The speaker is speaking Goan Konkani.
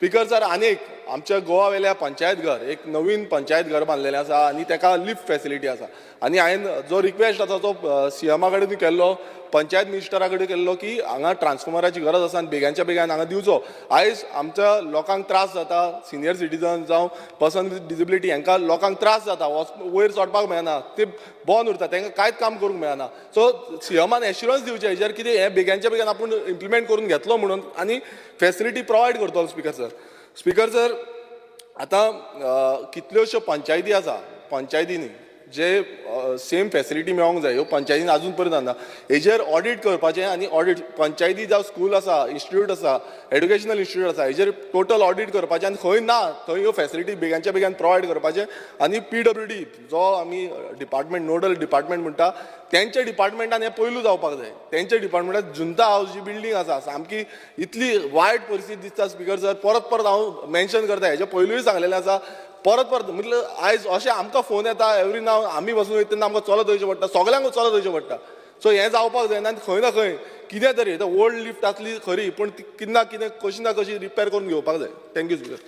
स्पिकर सर, आनी एक आमच्या गोवा वेल्या पंचायत घर, एक नवीन पंचायत घर बांदलेलें आसा आनी ताका लिफ्ट फेसिलिटी आसा. आनी हांवें जो रिक्वेस्ट आसा तो सीएमा कडेन केल्लो, पंचायत मिनिस्टरा कडेन केल्लो की हांगा ट्रान्सफॉर्मराची गरज आसा आनी बेग्यांच्या बेग्यान हांगा दिवचो. आयज आमच्या लोकांक त्रास जाता, सिनियर सिटीजन जावं पर्सन विथ डिसेबिलिटी हांकां लोकांक त्रास जाता, वयर चडपाक मेळना, ते बंद उरता, तांकां कांयच काम करूंक मेळना. सो सीएमान एश्युरन्स दिवचें हेजेर कितें हें बेग्यांच्या बेगीन आपूण इम्प्लिमेंट करून घेतलो म्हणून आनी फेसिलिटी प्रोवायड करतलो. स्पिकर सर, स्पिकर सर, आतां कितल्योश्यो पंचायती आसा, पंचायतींनी जे सेम फेसिलिटी मेळोंक जाय, ह्यो पंचायतीन अजून पर्यंत ना. हेजेर ऑडिट करपाचें आनी ऑडिट पंचायती जावं स्कूल आसा, इन्स्टिट्यूट आसा, एड्युकेशनल इन्स्टिट्यूट आसा, हेजेर टोटल ऑडिट करपाचें आनी खंय ना थंय ह्यो फेसिलिटी बेग्यांच्या बेग्यान प्रोवायड करपाचें. आनी पीडब्ल्यूडी जो आमी डिपार्टमेंट, नोडल डिपार्टमेंट म्हणटा, तेंच्या डिपार्टमेंटान हें पयलू जावपाक जाय. तेंच्या डिपार्टमेंटात जुंता हावस जी बिल्डींग आसा, सामकी इतली वायट परिस्थिती दिसता. स्पिकर सर, परत परत हांव मेन्शन करता, हेजे पयलूय सांगलेलें आसा, परत परत म्हटल्यार आयज अशें आमकां फोन येता एवरी नाव, आमी बसून वयता तेन्ना आमकां चलत वयचें पडटा, सगल्यांक चलत वयचें पडटा. सो हें जावपाक जायना आनी खंय ना खंय कितें तरी ओल्ड लिफ्ट आसली खरी, पूण ती कितें ना कितें कशी ना कशी रिपेर करून घेवपाक जाय. Thank you, speaker.